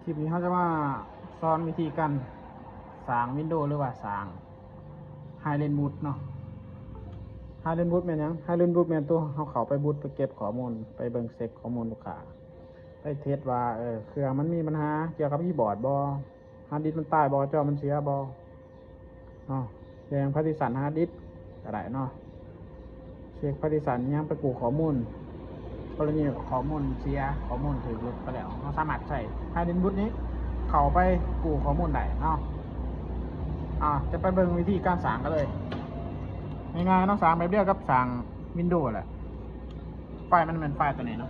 ຄລິບນີ້ເຮົາຈະມາສອນວິທີການສ້າງວິນໂດ ຫຼືວ່າສ້າງ Highland Boot ເນາະ. Highland Boot ແມ່ນຫຍັງ? Highland Boot ແມ່ນຕົວເຮົາເຂົ້າໄປບູດ ໄປເກັບຂໍ້ມູນ ໄປເບິ່ງເຊັກຂໍ້ມູນລູກຄ້າ ໄປເທສວ່າ ເອີ ເຄື່ອງມັນມີບັນຫາກ່ຽວກັບຄີບອດບໍ່? ຮາດດິສມັນຕາຍບໍ່? ຈໍມັນເສຍບໍ່? ເນາະ ແຈ້ງ partition ຮາດດິສກໍໄດ້ເນາະ ເຊັກ partition ຫຍັງ ໄປກູ້ຂໍ້ມູນ ກໍລະນີຂໍ້ມູນເສຍ ຂໍ້ມູນຖືກຫຼຸດໄປແລ້ວ ເຮົາສາມາດໃຊ້ Highland Boot ນີ້ເຂົ້າໄປກູ້ຂໍ້ມູນໄດ້ເນາະ. ອ່າ ຈະໄປເບິ່ງວິທີການສ້າງກັນເລີຍ ງ່າຍໆເນາະ ສ້າງແບບດຽວກັບສ້າງ Windows ແຫຼະ. ໄຟລ໌ມັນແມ່ນໄຟລ໌ຕົວນີ້ເນາະ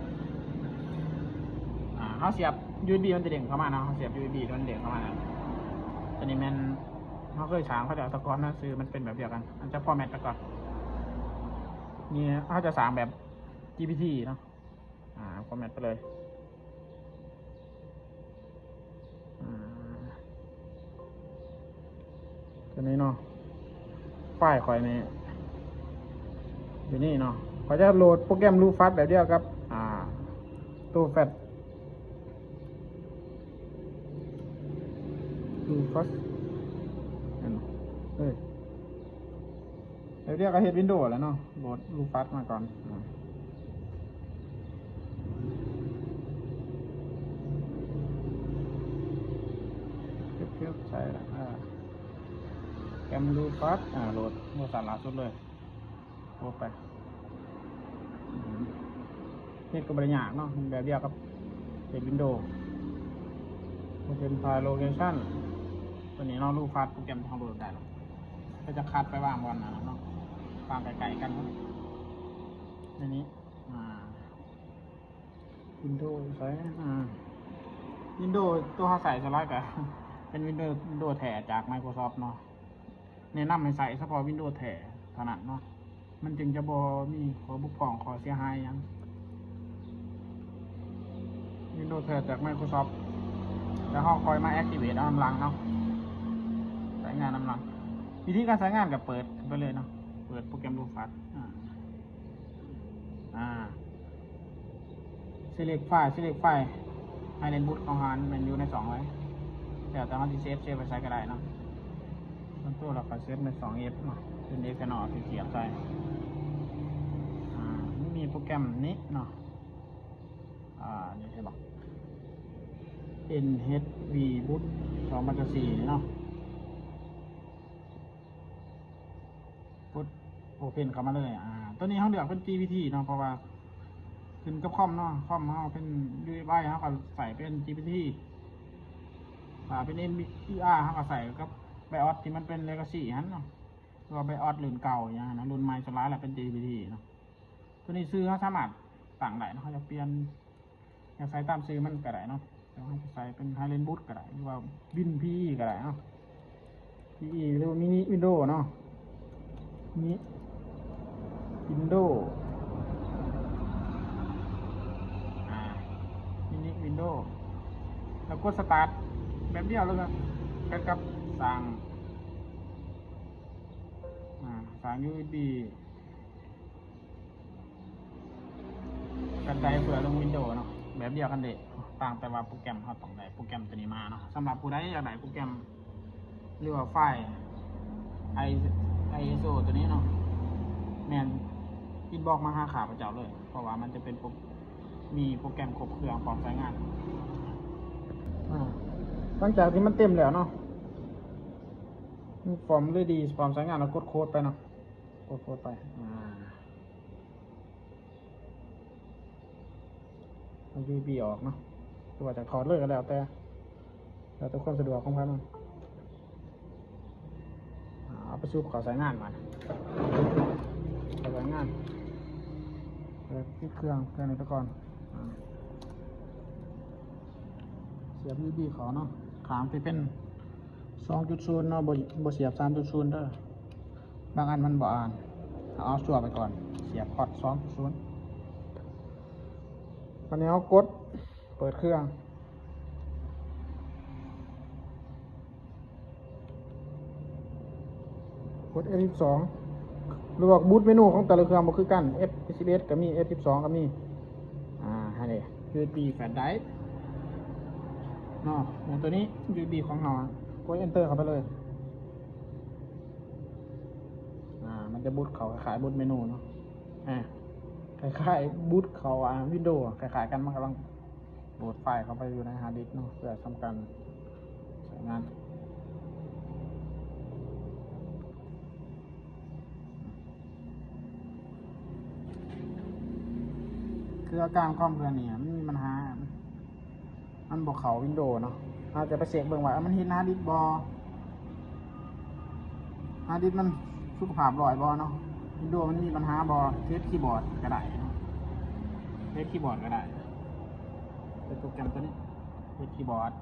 ອ່າ ເຮົາສຽບ ຢູເອັສບີ ມັນຈະເດ້ງເຂົ້າມາເນາະ ເຮົາສຽບ ຢູເອັສບີ ມັນເດ້ງເຂົ້າມາ. ຕົວນີ້ແມ່ນ ເຮົາເຄີຍສ້າງເຂົາເຈົ້າແຕ່ກ່ອນນະ ຊື່ມັນເປັນແບບດຽວກັນ ອັນຈະ format ໄປກ່ອນ. ນີ້ເຮົາຈະສ້າງແບບ GPG ເນາະ ອ່າ format ໄປເລີຍ ອ່າ ຕົວນີ້ເນາະ ໄຟລ໌ຂ້ອຍນີ້ ຢູ່ນີ້ເນາະ ຂ້ອຍຈະໂຫຼດໂປຣແກຣມ Rufus ແບບດຽວກັບ ອ່າ ໂຕ Flash Rufus ນັ້ນ ເອີຍ ແບບດຽວກັບເຮັດວິນໂດແຫຼະເນາະ ໂຫຼດ Rufus ມາກ່ອນ ເກັບ ເກັບໃສ່ລະ ອ່າ ໂປຣແກຣມ Rufus ອ່າ ໂຫຼດເວອຣ໌ຊັນລ່າສຸດເລີຍ. ໂອເຄ ເຮັດກໍບໍ່ໄດ້ຍາກເນາະ ແບບດຽວກັບເຮັດວິນໂດ ເຮັດເປັນໄຟລ໌ໂລເຄຊັນ ຕົວນີ້ເນາະ Rufus ໂປຣແກຣມທີ່ເຮົາໂຫຼດໄດ້ລະ ກໍຈະຄັດໄປວາງບ່ອນນັ້ນເນາະ ວາງໄກໆກັນເນາະ ໃນນີ້ ອ່າ ວິນໂດໃສ ອ່າ ວິນໂດຕົວເຮົາໃຊ້ສ່ວນຫຼາຍກໍເປັນວິນໂດ ວິນໂດແທ້ຈາກ Microsoft ເນາະ. ແນະນຳໃຫ້ໃຊ້ສະເພາະວິນໂດແທ້ເທົ່ານັ້ນເນາະ ມັນຈຶ່ງຈະບໍ່ມີຂໍ້ບົກຜ່ອງ ຂໍ້ເສຍຫາຍຫຍັງ. ວິນໂດແທ້ຈາກ Microsoft ແລ້ວເຮົາຄ່ອຍມາ activate ເອົານຳຫຼັງເນາະ ໃຊ້ງານນຳຫຼັງ. ວິທີການໃຊ້ງານກໍເປີດໄປເລີຍເນາະ ເປີດໂປຣແກຣມ Rufus ອ່າ ອ່າ Select file Select file Highland Boot ຂອງເຮົາແມ່ນຢູ່ໃນຊ່ອງໃດ ແລ້ວແຕ່ເຮົາຊິເຊບ ເຊບໄປໃສກໍໄດ້ເນາະ. ສ່ວນຕົວເຮົາກໍເຊບໃນຊ່ອງ F ເນາະ ເປັນ external ທີ່ສຽບໃສ່ ອ່າ ມັນມີໂປຣແກຣມນີ້ເນາະ ອ່າ ນີ້ເຫັນບໍ່ NHV Boot ສອງພັນຊາວສີ່ນີ້ເນາະ. ກົດ Open ເຂົ້າມາເລີຍ ອ່າ ຕົວນີ້ເຮົາເລືອກເປັນ GPG ເນາະ ເພາະວ່າຂຶ້ນກັບຄອມເນາະ ຄອມເຮົາເປັນ UEFI ເຮົາກໍໃສ່ເປັນ GPG ຖ້າເປັນ NVR ເຮົາກໍໃສ່ກັບ BIOS ທີ່ມັນເປັນ Legacy ຫັ້ນເນາະ ຫຼືວ່າ BIOS ລຸ້ນເກົ່າຫຍັງຫັ້ນນະ ລຸ້ນໃໝ່ສ່ວນຫຼາຍແລ້ວເປັນ GPG ເນາະ. ຕົວນີ້ຊື່ເຮົາສາມາດຕັ້ງໄດ້ເນາະ ເຮົາຢາກປ່ຽນ ຢາກໃສ່ຕາມຊື່ມັນກໍໄດ້ເນາະ ແຕ່ວ່າເຮົາຈະໃສ່ເປັນ Highland Boot ກໍໄດ້ ຫຼືວ່າ Win PE ກໍໄດ້ເນາະ PE ຫຼືວ່າ Mini Window ເນາະ Mini Window ອ່າ Mini Window ແລ້ວກົດ Start ແບບດຽວ ແລ້ວກໍເຮັດກັບສ້າງ ອ່າ ສ້າງ USB ກັນໄດເພື່ອລົງວິນໂດເນາະ ແບບດຽວກັນເດະ ຕ່າງແຕ່ວ່າໂປຣແກຣມເຮົາຕ້ອງໄດ້ໂປຣແກຣມຕົວນີ້ມາເນາະ. ສຳລັບຜູ້ໃດຢາກໄດ້ໂປຣແກຣມ ຫຼືວ່າໄຟລ໌ I- ISO ຕົວນີ້ເນາະ ແມ່ນ inbox ມາຫາຂ້າພະເຈົ້າເລີຍ ເພາະວ່າມັນຈະເປັນໂປຣ- ມີໂປຣແກຣມຄົບເຄື່ອງພ້ອມໃຊ້ງານ. ອ່າ ຫຼັງຈາກທີ່ມັນເຕັມແລ້ວເນາະ Form ready ພ້ອມໃຊ້ງານ ແລ້ວກົດ Close ໄປເນາະ ກົດ Close ໄປ ອ່າ ເອົາ USB ອອກເນາະ ຫຼືວ່າຈະຖອດເລີຍກໍແລ້ວແຕ່ ແລ້ວແຕ່ຄວາມສະດວກຂອງໃຜມັນ. ອ່າ ເອົາໄປຊຸບເຂົ້າໃຊ້ງານບາດນີ້ ເຂົ້າໃຊ້ງານ ເປີດປິດເຄື່ອງ ເຄື່ອງນີ້ໄປກ່ອນ ອ່າ ສຽບ USB ເຂົ້າເນາະ ຂ້າງທີ່ເປັນ ສອງຈຸດສູນເນາະ ບໍ່ ບໍ່ສຽບ ສາມຈຸດສູນ ເດີ ບາງອັນມັນບໍ່ອ່ານ ເອົາ ສວບໄປກ່ອນ ສຽບພອດ ສອງຈຸດສູນ. ບາດນີ້ເຮົາກົດເປີດເຄື່ອງ ກົດ F ສິບສອງ ຫຼືວ່າ boot menu ຂອງແຕ່ລະເຄື່ອງບໍ່ຄືກັນ F ສິບເອັດ ກໍມີ F ສິບສອງ ກໍມີ ອ່າ ຫັ້ນເດ USB flash drive ເນາະ ຢ່າງຕົວນີ້ ຢູເອັສບີ ຂອງເຮົາ ກົດ Enter ເຂົ້າໄປເລີຍ. ອາ ມັນຈະບູດເຂົ້າຄ້າຍໆ ບູດເມນູເນາະ ອາ ຄ້າຍໆ ບູດເຂົ້າ ອາ ວິນໂດ ຄ້າຍໆ ກັນ ມັນກຳລັງໂຫຼດໄຟລ໌ເຂົ້າໄປຢູ່ໃນຮາດດິສເນາະ ເພື່ອທຳການໃຊ້ງານ. ຄືອາການຄອມເທື່ອນີ້ມັນມີບັນຫາ ມັນບໍ່ເຂົ້າວິນໂດເນາະ. ເຮົາຈະໄປເຊັກເບິ່ງວ່າ ເອີ ມັນເຮັດໃນຮາດດິສບໍ່ ຮາດດິສມັນສຸຂະພາບຮ້ອຍບໍ່ເນາະ ວິນໂດມັນມີບັນຫາບໍ່. ເທສຄີບອດກໍໄດ້ເນາະ ເທສຄີບອດກໍໄດ້ ເປີດໂປຣແກຣມຕົວນີ້ ເທສຄີບອດ.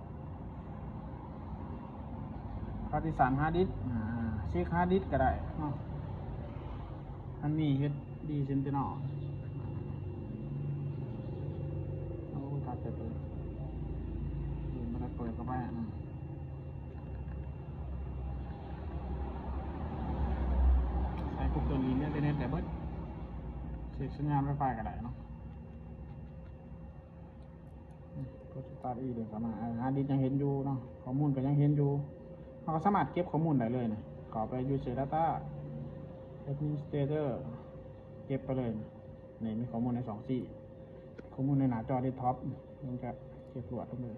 ພາຕິສັນຮາດດິສ ອາ ເຊັກຮາດດິສກໍໄດ້ເນາະ ມັນມີເຮັດດີເຊັນຕິເນວ ໂອ້ ຕັດໄປເປີດ ເປີດ ບໍ່ໄດ້ເປີດເຂົ້າໄປ ອາ ໃສ່ພວກເຄື່ອງອິນເຕີເນັດໄດ້ເບິດ ເຊັກສັນຍານໄວໄຟກໍໄດ້ເນາະ. ອືມ ກົດສະຕາດອີກເລີຍ ເຂົ້າມາ ອາ ຮາດດິສຍັງເຫັນຢູ່ເນາະ ຂໍ້ມູນກໍຍັງເຫັນຢູ່ ເຮົາກໍສາມາດເກັບຂໍ້ມູນໄດ້ເລີຍນະ. ເຂົ້າໄປ User Data Administrator ເກັບໄປເລີຍນະ. ນີ້ມີຂໍ້ມູນໃນສອງຊີ ຂໍ້ມູນໃນໜ້າຈໍເດັສທັອບ ມັນຈະເກັບລວດລົງເລີຍ.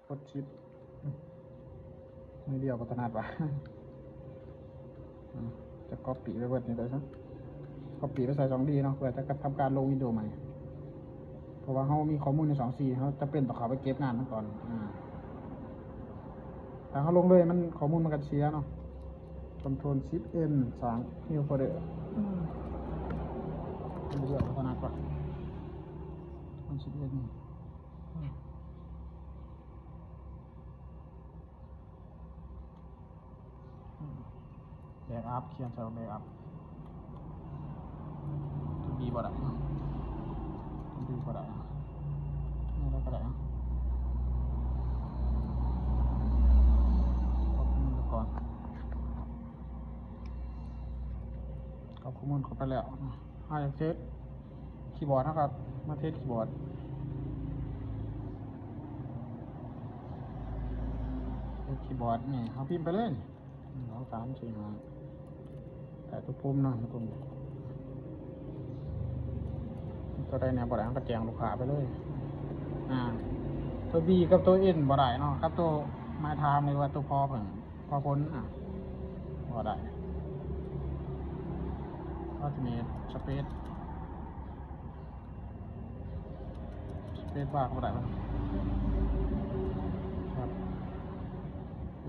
ກົດຊິບ ມືດຽວບໍ່ຖະໜັດວ່າ ອາ ຈະກັອບປີ້ໄປເບິດນີ້ໄດ້ຊະ ກັອບປີ້ໄປໃສ່ສອງດີເນາະ ເພື່ອຈະທຳການລົງວິນໂດໃໝ່ ເພາະວ່າເຮົາມີຂໍ້ມູນໃນສອງຊີ ເຮົາຈຳເປັນຕ້ອງເຂົ້າໄປເກັບງານມັນກ່ອນ ອາ ຖ້າເຮົາລົງເລີຍມັນ ຂໍ້ມູນມັນກໍເສຍເນາະ. ຄອນໂທຣນສິບເອັນ ສ້າງ New Folder ອືມ ເລືອກບໍ່ຖະໜັດວ່າ ຄອນໂທຣນສິບເອັນ ອືມ ອືມ Backup ຂຽນໃສ່ວ່າ Backup ຕົວ B ບໍ່ໄດ້ເນາະ ຕົວ B ບໍ່ໄດ້ ແນວໃດກໍໄດ້ເນາະ ກັອບມັນໄປກ່ອນ ກັອບຂໍ້ມູນເຂົ້າໄປແລ້ວ ເຮົາຢາກເທສຄີບອດ ເຮົາກໍມາເທສຄີບອດ ເທສຄີບອດນີ້ ເຮົາພິມໄປເລີຍ ໜຶ່ງ ສອງ ສາມ ສີ່ ຫ້າ ແຕ່ຕົວປຸ່ມເນາະ ຕົວປຸ່ມ ຕົວໃດແດ່ບໍ່ໄດ້ ເຮົາກໍແຈ້ງລູກຄ້າໄປເລີຍ ອາ ຕົວ B ກັບຕົວ N ບໍ່ໄດ້ເນາະ ກັບຕົວ My Time ຫຼືວ່າຕົວ Pause ເພິ່ນ Pause ຜົນ ອາ ບໍ່ໄດ້ Alt Space Space Bar ກໍບໍ່ໄດ້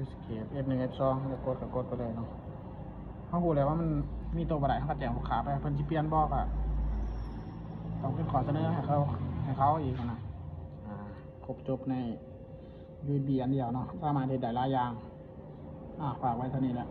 Escape F ໜຶ່ງ F ສອງ ແລ້ວກົດກໍກົດໄປເລີຍເນາະ. ເຮົາຮູ້ແລ້ວວ່າມັນມີໂຕບໍ່ໄດ້ ເຮົາກໍແຈ້ງລູກຄ້າໄປ ເພິ່ນຊິປ່ຽນບໍ່ ກໍຕ້ອງເປັນຂໍ້ສະເໜີໃຫ້ເຂົາ ໃຫ້ເຂົາອີກຫັ້ນນະ. ອາ ຄົບຈົບໃນ ຢູເອັສບີ ອັນດຽວເນາະ ສາມາດເຮັດໄດ້ຫຼາຍຢ່າງ. ອາ ຝາກໄວ້ເທົ່ານີ້ແຫຼະ.